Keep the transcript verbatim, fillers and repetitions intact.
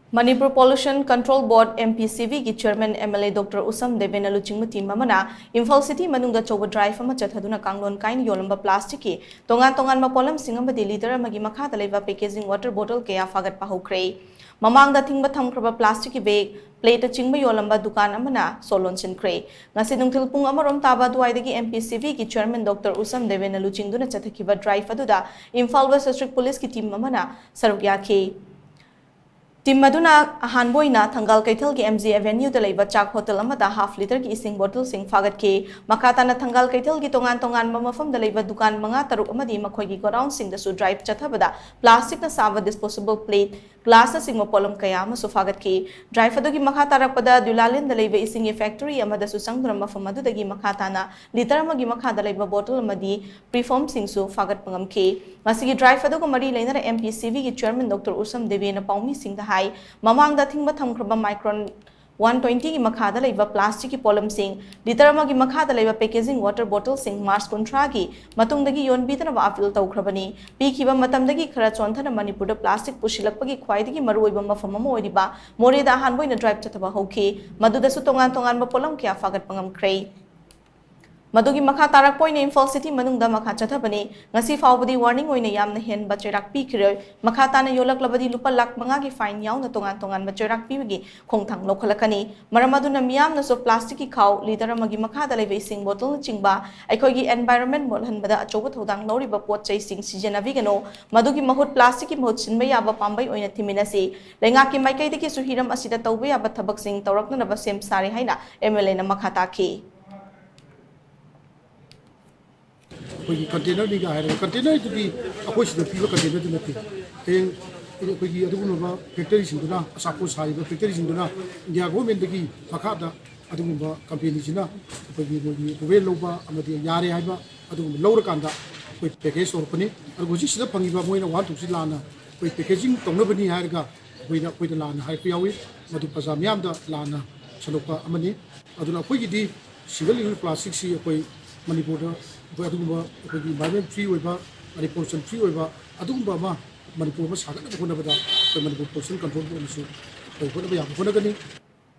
Manipur Pollution Control Board, M P C Bꯒꯤ chairman, M L A Doctor ꯎꯁꯝ ꯗꯦꯕꯦꯅ ꯂꯨꯆꯤꯡꯕ team ꯑꯃꯅ Imphal city ꯃꯅꯨꯡꯗ ꯑꯆꯧꯕ drive ꯑꯃ ꯆꯠꯊꯗꯨꯅ ꯀꯥꯡꯂꯣꯟ ꯀꯥꯏꯅ ꯌꯣꯜꯂꯝꯕ plasticꯀꯤ ꯇꯣꯉꯥꯟ ꯇꯣꯉꯥꯟꯕ ꯄꯣꯠꯂꯝꯁꯤꯡ ꯑꯃꯗꯤ litre ꯑꯃꯒꯤ ꯃꯈꯥꯗ ꯂꯩꯕ packaging water bottle ꯀꯌꯥ ꯐꯥꯒꯠꯄ ꯍꯧꯈ꯭ꯔꯦ꯫ ꯃꯃꯥꯡꯗ ꯑꯊꯤꯡꯕ ꯊꯝꯈ꯭ꯔꯕ plasticꯀꯤ bag, plateꯅꯆꯤꯡꯕ ꯌꯣꯜꯂꯝꯕ ꯗꯨꯀꯥꯟ ꯑꯃꯅ ꯁꯣ ꯂꯣꯟꯁꯤꯟꯈ꯭ꯔꯦ꯫ ꯉꯁꯤ ꯅꯨꯡꯊꯤꯜ ꯄꯨꯡ ꯑꯃꯔꯣꯝ ꯇꯥꯕ ꯑꯗꯨꯋꯥꯏꯗꯒꯤ M P C Bꯒꯤ chairman Doctor ꯎꯁꯝ ꯗꯦꯕꯦꯅ ꯂꯨꯆꯤꯡꯗꯨꯅ ꯆꯠꯊꯈꯤꯕ drive ꯑꯗꯨꯗ ꯏꯝꯐꯥꯜ West District Policeꯀꯤ team ꯑꯃꯅ ꯁꯔꯨꯛ ꯌꯥꯈꯤ꯫ Team ꯑꯗꯨꯅ ꯑꯍꯥꯟꯕ ꯑꯣꯏꯅ ꯊꯪꯒꯥꯜ ꯀꯩꯊꯦꯜꯒꯤ M G Avenueꯗ ꯂꯩꯕ ꯆꯥꯛ hotel ꯑꯃꯗ half litreꯒꯤ ꯏꯁꯤꯡ bottleꯁꯤꯡ ꯐꯥꯒꯠꯈꯤ꯫ ꯃꯈꯥ ꯇꯥꯅ ꯊꯪꯒꯥꯜ ꯀꯩꯊꯦꯜꯒꯤ ꯇꯣꯉꯥꯟ ꯇꯣꯉꯥꯟꯕ ꯃꯐꯝꯗ ꯂꯩꯕ ꯗꯨꯀꯥꯟ ꯃꯉꯥ ꯇꯔꯨꯛ ꯑꯃꯗꯤ ꯃꯈꯣꯏꯒꯤ godownꯁꯤꯡꯗꯁꯨ drive ꯆꯠꯊꯕꯗ plasticꯅ ꯁꯥꯕ disposable plate, glassꯅꯆꯤꯡꯕ ꯄꯣꯠꯂꯝ ꯀꯌꯥ ꯑꯃꯁꯨ ꯐꯥꯒꯠꯈꯤ꯫ Drive ꯑꯗꯨꯒꯤ ꯃꯈꯥ ꯇꯥꯔꯛꯄꯗ ꯗ꯭ꯌꯨꯂꯥꯂꯦꯟꯗ ꯂꯩꯕ ꯏꯁꯤꯡꯒꯤ factory ꯑꯃꯗꯁꯨ ꯆꯪꯗꯨꯅ ꯃꯐꯝ ꯑꯗꯨꯗꯒꯤ ꯃꯈꯥ ꯇꯥꯅ litre ꯑꯃꯒꯤ ꯃꯈꯥꯗ ꯂꯩꯕ bottle ꯑꯃꯗꯤ preformꯁꯤꯡꯁꯨ ꯐꯥꯒꯠꯄ ꯉꯝꯈꯤ꯫ ꯃꯁꯤꯒꯤ drive ꯑꯗꯨꯒ ꯃꯔꯤ ꯂꯩꯅꯅ M P C Bꯒꯤ chairman Doctor ꯎꯁꯝ ꯗꯦꯕꯦꯅ ꯄꯥꯎꯃꯤꯁꯤꯡꯗ ꯍꯥꯏ, ꯃꯃꯥꯡꯗ ꯑꯊꯤꯡꯕ ꯊꯝꯈ꯭ꯔꯕ micron one twentyꯒꯤ ꯃꯈꯥꯗ ꯂꯩꯕ plasticꯀꯤ ꯄꯣꯠꯂꯝꯁꯤꯡ, litre ꯑꯃꯒꯤ ꯃꯈꯥꯗ ꯂꯩꯕ packaging water bottleꯁꯤꯡ March ꯀꯨꯟꯊ꯭ꯔꯥꯒꯤ ꯃꯇꯨꯡꯗꯒꯤ ꯌꯣꯟꯕꯤꯗꯅꯕ appeal ꯇꯧꯈ꯭ꯔꯕꯅꯤ꯫ ꯄꯤꯈꯤꯕ ꯃꯇꯝꯗꯒꯤ ꯈꯔ ꯆꯣꯟꯊꯅ ꯃꯅꯤꯄꯨꯔꯗ plastic ꯄꯨꯁꯤꯜꯂꯛꯄꯒꯤ ꯈ꯭ꯋꯥꯏꯗꯒꯤ ꯃꯔꯨꯑꯣꯏꯕ ꯃꯐꯝ ꯑꯃ ꯑꯣꯏꯔꯤꯕ ꯃꯣꯔꯦꯗ ꯑꯍꯥꯟꯕ ꯑꯣꯏꯅ drive ꯆꯠꯊꯕ ꯍꯧꯈꯤ꯫ ꯃꯗꯨꯗꯁꯨ ꯇꯣꯉꯥꯟ ꯇꯣꯉꯥꯟꯕ ꯄꯣꯠꯂꯝ ꯀꯌꯥ ꯐꯥꯒꯠꯄ ꯉꯝꯈ꯭ꯔꯦ꯫ ꯃꯗꯨꯒꯤ ꯃꯈꯥ ꯇꯥꯔꯛꯄ ꯑꯣꯏꯅ ꯏꯝꯐꯥꯜ city ꯃꯅꯨꯡꯗ ꯃꯈꯥ ꯆꯠꯊꯕꯅꯤ꯫ ꯉꯁꯤ ꯐꯥꯎꯕꯗꯤ warning ꯑꯣꯏꯅ ꯌꯥꯝꯅ ꯍꯦꯟꯕ ꯆꯩꯔꯥꯛ ꯄꯤꯈꯤꯔꯣꯏ꯫ ꯃꯈꯥ ꯇꯥꯅ ꯌꯣꯜꯂꯛꯂꯕꯗꯤ ꯂꯨꯄꯥ ꯂꯥꯈ ꯃꯉꯥꯒꯤ fine ꯌꯥꯎꯅ ꯇꯣꯉꯥꯟ ꯇꯣꯉꯥꯟꯕ ꯆꯩꯔꯥꯛ ꯄꯤꯕꯒꯤ ꯈꯣꯡꯊꯥꯡ ꯂꯧꯈꯠꯂꯛꯀꯅꯤ꯫ ꯃꯔꯝ ꯑꯗꯨꯅ ꯃꯤꯌꯥꯝꯅꯁꯨ plasticꯀꯤ ꯈꯥꯎ, litre ꯑꯃꯒꯤ ꯃꯈꯥꯗ ꯂꯩꯕ ꯏꯁꯤꯡ bottleꯅꯆꯤꯡꯕ ꯑꯩꯈꯣꯏꯒꯤ environment ꯃꯣꯠꯍꯟꯕꯗ ꯑꯆꯧꯕ ꯊꯧꯗꯥꯡ ꯂꯧꯔꯤꯕ ꯄꯣꯠ ꯆꯩꯁꯤꯡ ꯁꯤꯖꯤꯟꯅꯕꯤꯒꯅꯨ꯫ ꯃꯗꯨꯒꯤ ꯃꯍꯨꯠ plasticꯀꯤ ꯃꯍꯨꯠ ꯁꯤꯟꯕ ꯌꯥꯕ ꯄꯥꯝꯕꯩ ꯑꯣꯏꯅ ꯊꯤꯃꯤꯟꯅꯁꯤ꯫ ꯂꯩꯉꯥꯛꯀꯤ ꯃꯥꯏꯀꯩꯗꯒꯤꯁꯨ ꯍꯤꯔꯝ ꯑꯁꯤꯗ ꯇꯧꯕ ꯌꯥꯕ ꯊꯕꯛꯁꯤꯡ ꯇꯧꯔꯛꯅꯅꯕ ꯁꯦꯝ ꯁꯥꯔꯦ ꯍꯥꯏꯅ M L Aꯅ ꯃꯈꯥ ꯇꯥꯈꯤ꯫ ꯑꯩꯈꯣꯏꯒꯤ containerꯅꯤꯒ ꯍꯥꯏꯔꯒ, containerꯗꯨꯗꯤ ꯑꯩꯈꯣꯏ ꯁꯤꯗ ꯄꯤꯕ containerꯗꯨ ꯅꯠꯇꯦ꯫ ꯍꯌꯦꯡ ꯑꯩꯈꯣꯏꯒꯤ ꯑꯗꯨꯒꯨꯝꯂꯕ factoryꯁꯤꯡꯗꯨꯅ, ꯑꯆꯥꯄꯣꯠ ꯁꯥꯔꯤꯕ factoryꯁꯤꯡꯗꯨꯅ India governmentꯗꯒꯤ ꯃꯈꯥꯗ ꯑꯗꯨꯒꯨꯝꯕ companyꯁꯤꯅ ꯑꯩꯈꯣꯏꯒꯤ ꯃꯣꯏꯒꯤ approval ꯂꯧꯕ ꯑꯃꯗꯤ ꯌꯥꯔꯦ ꯍꯥꯏꯕ ꯑꯗꯨꯒꯨꯝꯕ ꯂꯧꯔꯀꯥꯟꯗ ꯑꯩꯈꯣꯏ package ꯇꯧꯔꯛꯄꯅꯤ꯫ ꯑꯗꯨꯒ ꯍꯧꯖꯤꯛ ꯁꯤꯗ ꯐꯪꯉꯤꯕ ꯃꯣꯏꯅ ꯋꯥꯍꯟꯊꯣꯛꯁꯤ ꯂꯥꯟꯅ ꯑꯩꯈꯣꯏ packaging ꯇꯧꯅꯕꯅꯤ ꯍꯥꯏꯔꯒ ꯑꯩꯈꯣꯏꯗ, ꯑꯩꯈꯣꯏꯗ ꯂꯥꯟꯅ ꯍꯥꯏꯔꯛꯄ ꯌꯥꯎꯏ꯫ ꯃꯗꯨ ꯄ꯭ꯔꯖꯥ ꯃꯤꯌꯥꯝꯗ ꯂꯥꯟꯅ ꯁꯟꯗꯣꯛꯄ ꯑꯃꯅꯤ꯫ ꯑꯗꯨꯅ ꯑꯩꯈꯣꯏꯒꯤꯗꯤ single use plasticꯁꯤ ꯑꯩꯈꯣꯏ ꯃꯅꯤꯄꯨꯔꯗ ꯑꯩꯈꯣꯏ ꯑꯗꯨꯒꯨꯝꯕ ꯑꯩꯈꯣꯏꯒꯤ environment free ꯑꯣꯏꯕ, ꯑꯗꯩ pollution free ꯑꯣꯏꯕ ꯑꯗꯨꯒꯨꯝꯕ ꯑꯃ ꯃꯅꯤꯄꯨꯔ ꯑꯃ ꯁꯥꯒꯠꯅꯕ ꯍꯣꯠꯅꯕꯗ ꯑꯩꯈꯣꯏ ꯃꯅꯤꯄꯨꯔ ꯄꯣꯂꯨꯁꯟ ꯀꯟꯇ꯭ꯔꯣꯜ ꯕꯣꯔꯗꯅꯁꯨ ꯑꯩꯈꯣꯏ ꯍꯣꯠꯅꯕ ꯌꯥꯕ ꯍꯣꯠꯅꯒꯅꯤ꯫